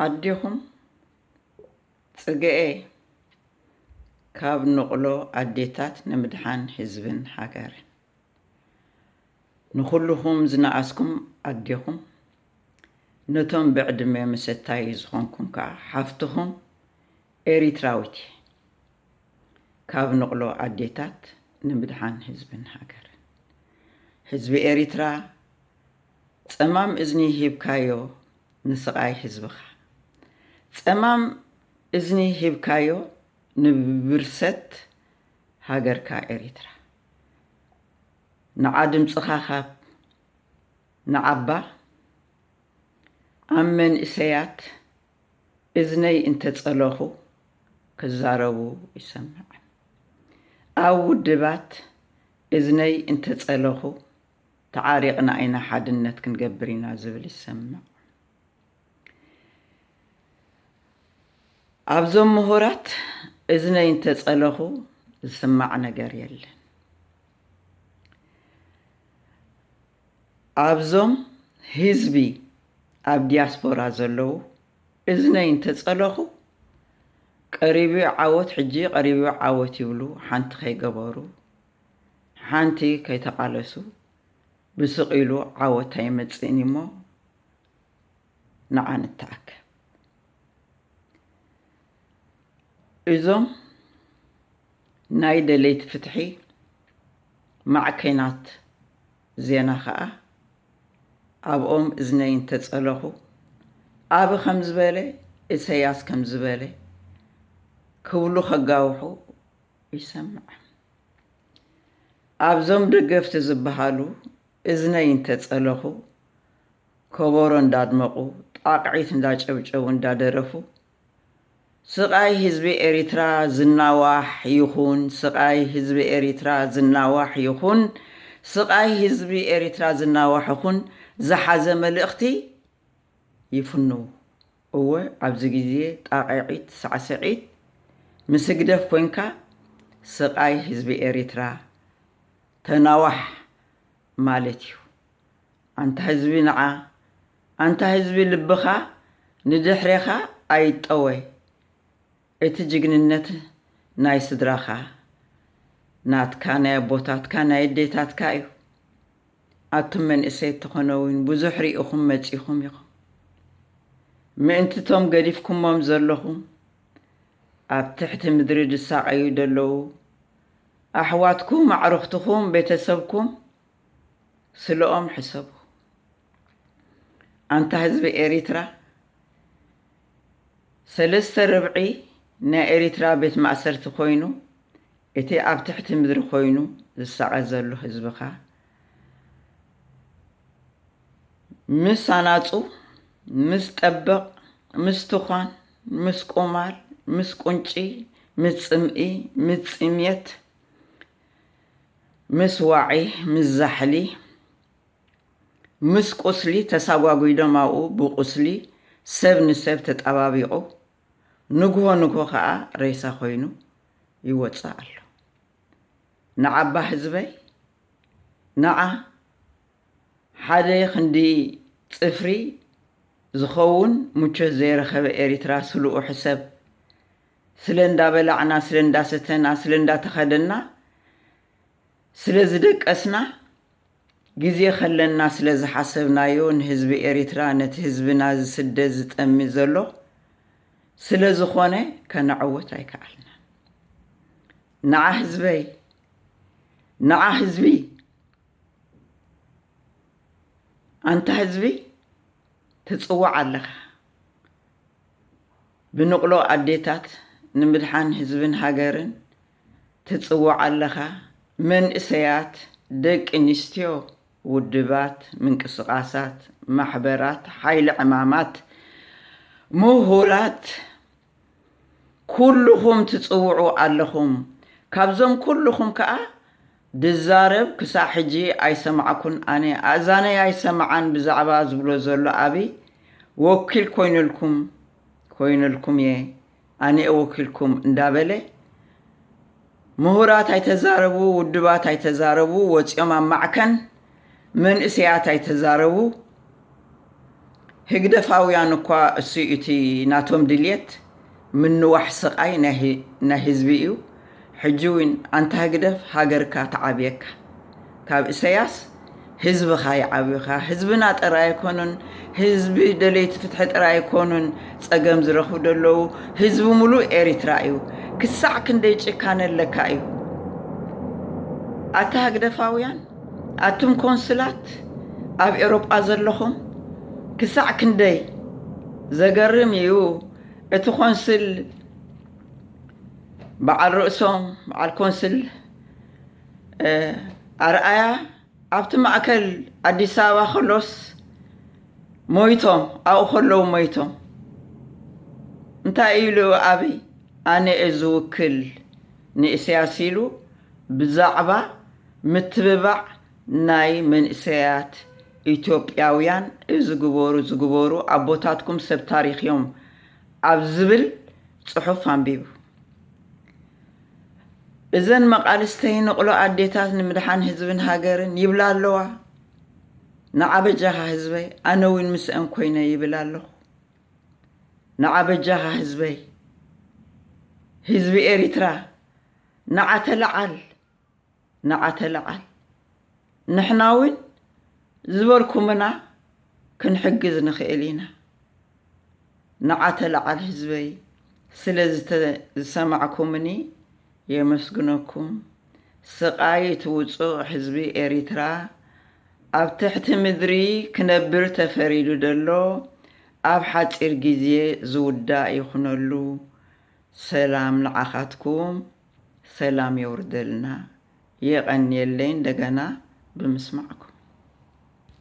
ኣዴኹም ጽገኤ ካብ ንቕሎ ኣዴታት ንምድሓን ህዝብን ሃገርን። ንኹልኹም ዝነኣስኩም ኣዴኹም፣ ነቶም ብዕድመ መሰታይ ዝኾንኩም ከኣ ሓፍትኹም ኤሪትራዊት እየ። ካብ ንቕሎ ኣዴታት ንምድሓን ህዝብን ሃገርን። ህዝቢ ኤሪትራ ጸማም እዝኒ ሂብካዮ ንስቓይ ህዝብኻ። ጸማም እዝኒ ሂብካዮ ንብርሰት ሃገርካ ኤሪትራ። ንዓ ድምጽኻ ካብ ንዓባ ኣብ መንእሰያት እዝነይ እንተጸለኹ ክዛረቡ ይሰምዕ። ኣብ ውድባት እዝነይ እንተጸለኹ ተዓሪቕና ኢና ሓድነት ክንገብር ኢና ዝብል ይሰምዕ። ኣብዞም ምሁራት እዝነይ እንተጸለኹ ዝስማዕ ነገር የለን። ኣብዞም ህዝቢ ኣብ ዲያስፖራ ዘለዉ እዝነይ እንተጸለኹ ቀሪቡ ዓወት፣ ሕጂ ቀሪቡ ዓወት ይብሉ። ሓንቲ ከይገበሩ፣ ሓንቲ ከይተቓለሱ ብስቕ ኢሉ ዓወት ኣይመጽእን እሞ ንዓ ንተኣከብ። እዞም ናይ ደለይቲ ፍትሒ ማዕከናት ዜና ኸኣ ኣብኦም እዝነይ እንተጸለኹ፣ ኣቢ ከም ዝበለ፣ ኢሰያስ ከም ዝበለ ክብሉ ከጋውሑ ይሰምዕ። ኣብዞም ደገፍቲ ዝበሃሉ እዝነይ እንተጸለኹ፣ ከበሮ እንዳድመቑ፣ ጣቕዒት እንዳጨብጨቡ፣ እንዳደረፉ፣ ስቓይ ህዝቢ ኤሪትራ ዝናዋሕ ይኹን፣ ስቓይ ህዝቢ ኤሪትራ ዝናዋሕ ይኹን፣ ስቓይ ህዝቢ ኤሪትራ ዝናዋሕ ይኹን ዝሓዘ መልእኽቲ ይፍንዉ። እወ፣ ኣብዚ ግዜ ጣቕዒት፣ ሳዕስዒት ምስ ህግደፍ ኮንካ ስቓይ ህዝቢ ኤሪትራ ተናዋሕ ማለት እዩ። ኣንታ ህዝቢ ንዓ፣ ኣንታ ህዝቢ ልብኻ ንድሕሬኻ ኣይጠወ። እቲ ጅግንነት ናይ ስድራኻ፣ ናትካ፣ ናይ ኣቦታትካ፣ ናይ ኣዴታትካ እዩ። ኣቱም መንእሰይ ተኾነ እውን ብዙሕ ርኢኹም መጺኹም ኢኹም። ምእንቲ እቶም ገዲፍኩሞም ዘለኹም ኣብ ትሕቲ ምድሪ ዝሳቐዩ ዘለዉ ኣሕዋትኩም፣ ኣዕሩኽትኩም፣ ቤተሰብኩም ስለኦም ሕሰቡ። ኣንታ ህዝቢ ኤሪትራ፣ ሰለስተ ርብዒ ናይ ኤሪትራ ቤት ማእሰርቲ ኮይኑ፣ እቲ ኣብ ትሕቲ ምድሪ ኮይኑ ዝሳቐ ዘሎ ህዝብኻ ምስ ኣናጹ፣ ምስ ጠበቕ፣ ምስ ትዃን፣ ምስ ቁማል፣ ምስ ቁንጪ፣ ምስ ጽምኢ፣ ምስ ጽምየት፣ ምስ ዋዒ፣ ምስ ዛሕሊ፣ ምስ ቁስሊ ተሳጓጒዶም ኣብኡ ብቁስሊ ሰብ ንሰብ ተጣባቢቑ ንግሆ ንግሆ ኸኣ ሬሳ ኮይኑ ይወጽእ ኣሎ። ንዓባ ህዝበይ፣ ንዓ ሓደ ክንዲ ጽፍሪ ዝኸውን ምቾት ዘይረኸበ ኤሪትራ ስልኡ ሕሰብ። ስለ እንዳበላዕና፣ ስለ እንዳሰተና፣ ስለ እንዳተኸደና፣ ስለ ዝደቀስና፣ ግዜ ከለና ስለ ዝሓሰብናዮ፣ ንህዝቢ ኤሪትራ፣ ነቲ ህዝብና ዝስደድ ዝጠሚ ዘሎ ስለ ዝኾነ ከነዕወት ኣይከኣልናን። ንዓ ህዝበይ፣ ንዓ ህዝቢ፣ ኣንታ ህዝቢ ትጽዋዕ ኣለኻ። ብንቕሎ ኣዴታት ንምድሓን ህዝብን ሃገርን ትጽዋዕ ኣለኻ። መንእሰያት፣ ደቂ ኣንስትዮ፣ ውድባት፣ ምንቅስቓሳት፣ ማሕበራት፣ ሓይሊ ዕማማት፣ ምሁራት፣ ኩልኹም ትጽውዑ ኣለኹም። ካብዞም ኩልኹም ከኣ ድዛረብ ክሳዕ ሕጂ ኣይሰማዕኩን። ኣነ ኣእዛነይ ኣይሰምዓን ብዛዕባ ዝብሎ ዘሎ ኣብይ ወኪል ኮይኑልኩም፣ ኮይኑልኩም እየ፣ ኣነ እየ ወኪልኩም እንዳበለ ምሁራት ኣይተዛረቡ፣ ውድባት ኣይተዛረቡ፣ ወጺኦም ኣብ ማዕከን መንእሰያት ኣይተዛረቡ። ህግደፋውያን እኳ እሱ እቲ ናቶም ድልየት ምንዋሕ ስቓይ ናይ ህ- ናይ ህዝቢ እዩ። ሕጂ እውን ኣንታ ህግደፍ ሃገርካ ተዓብየካ። ካብ ኢሳያስ ህዝብኻ ይዓብዩኻ። ህዝብና ጥራይ ኣይኮኑን፣ ህዝቢ ደለይቲ ፍትሒ ጥራይ ኣይኮኑን ጸገም ዝረኽቡ ዘለዉ፣ ህዝቢ ሙሉእ ኤሪትራ እዩ። ክሳዕ ክንደይ ጭካነ ኣለካ እዩ። ኣታ ህግደፋውያን፣ ኣቱም ኮንስላት ኣብ ኤውሮጳ ዘለኹም ክሳዕ ክንደይ ዘገርም እዩ። እቲ ኮንስል በዓል ርእሶም በዓል ኮንስል ኣርኣያ ኣብቲ ማእከል ኣዲስ ኣበባ ከሎስ ሞይቶም ኣብኡ ከለዉ ሞይቶም እንታይ ኢሉ ኣብይ ኣነ እየ ዝውክል ንእስያስ ኢሉ ብዛዕባ ምትብባዕ ናይ መንእሰያት ኢትዮጵያውያን እዚ ግበሩ ዝግበሩ ኣቦታትኩም ሰብ ታሪኽ እዮም ኣብ ዝብል ጽሑፍ ኣንቢቡ። እዘን መቓልስተይ ንቕሎ ኣዴታት ንምድሓን ህዝብን ሃገርን ይብላ ኣለዋ። ንዓ በጃኻ ህዝበይ ኣነ እውን ምስአን ኮይነ ይብል ኣለኹ። ንዓ በጃኻ ህዝበይ ህዝቢ ኤሪትራ ንዓ ተለዓል ንዓ ተለዓል ንሕና እውን ዝበልኩምና ክንሕግዝ ንኽእል ኢና። ንዓ ተለዓል ህዝበይ ስለ ዝተ- ዝሰማዕኩምኒ የመስግነኩም። ስቓይ እቲ ውጹዕ ህዝቢ ኤሪትራ ኣብ ትሕቲ ምድሪ ክነብር ተፈሪዱ ደሎ ኣብ ሓጺር ግዜ ዝውዳእ ይኹነሉ። ሰላም ንዓኻትኩም ሰላም የውርደልና። የቐንየለይ እንደገና ብምስማዕኩም።